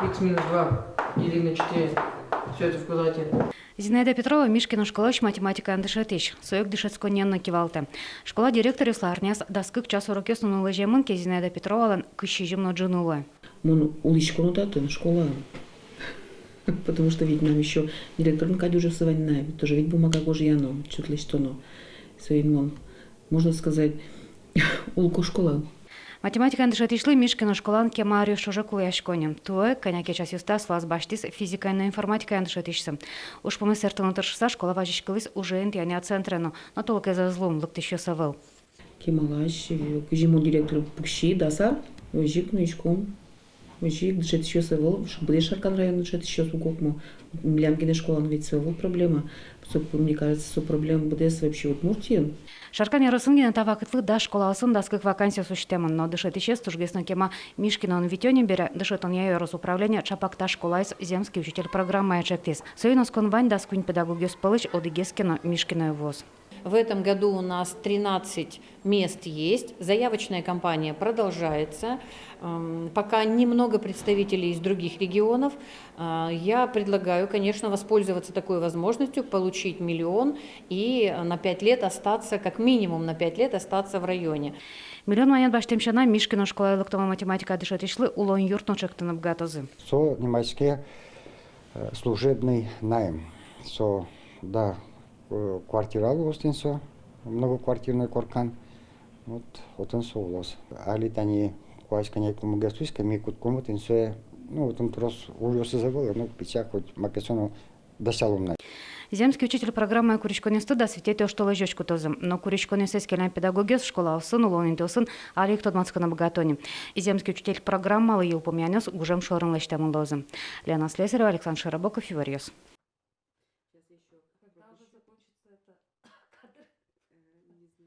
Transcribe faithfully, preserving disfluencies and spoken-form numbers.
Икс минус два делить на четыре. Всё это в квадрате. Зинаида Петрова Мишкино школаысь математикаен дышетӥсь. Со ик дышетсконэн но кивалтэ. Школа директоръёслы арняз дас кык час урокъёс нуны лэземын ке, Зинаида Петровалэн кызь сизьым но ӝыны луэ. Мон улӥсько но татын, школаын. Потому что ведь мынам ещё директорын кадь ужъёсы вань на, ведь тоже ведь бумага гожъяно, отчёт лэсьтоно. Соин мон, можно сказать, улӥсько школаын. Математикаен дышетӥсьлы Мишкино школаын кема аръёс ӵоже кулэясько ни. Туэ кӧня ке часъёсты аслаз басьтӥз физикаен но информатикаен дышетӥсьсы. Ужпумез сэртыны тыршыса, школа вазиськылӥз уже интыянъя центре но, но толкез ӧз лу, лыктӥсьёс ӧвӧл. Кемалась, э, кызьы мон директор пукси дас ар, озьы ик нуиськом. Озьы ик дышетӥсьёс ӧвӧл, ш-, быдэс Шаркан районын дышетӥсьёс уг окмо. Милям гинэ школаын ведь со ӧвӧл проблема. Со, мне кажется, со проблема быдэс вообще Удмуртиын. Шаркан ёросын гинэ та вакытлы дас школаосын дас кык вакансиос усьтэмын, но дышетӥсьёс тужгес но кема Мишкиноын витё ни бере, дышетонъя ёрос управление ӵапак та школаез «Земский учитель» программае ӵектӥз. Соин оскон вань дас куинь педагогъёс пӧлысь одӥгез ке но Мишкиное вуоз. В этом году у нас тринадцать мест есть. Заявочная кампания продолжается. М, пока немного представителей из других регионов. А, я предлагаю, конечно, воспользоваться такой возможностью, получить миллион и на пять лет остаться, как минимум на пять лет остаться в районе. Миллион манет басьтэм сяна, Мишкино школае лыктомо математика дышетӥсьлы улон юрт но ӵектыны быгатозы. Со нимаське, э, служебный найм. Со, да, э, квартира луоз тӥни со, многоквартирной коркан. Вот, отын со улоз. Али тани куазь кӧня ке мугез луиз ке, ми кутскомы тӥни сое, ну, отын трос ужъёсыз ӧвӧл, ну, пичак хоть маке со но дасялом на. «Земский учитель» программае куриськонъёсты дас витетӥ оштолэзёзь кутозы. Но куриськонъёссэс келям педагогъёс школаосын, улон интыосын али ик тодматскыны быгато ни. «Земский учитель» программалы йылпумъянъёс гужем шорын лэсьтэмын луозы. Лена Слесарева, Александр Широбоков, «Иворъёс».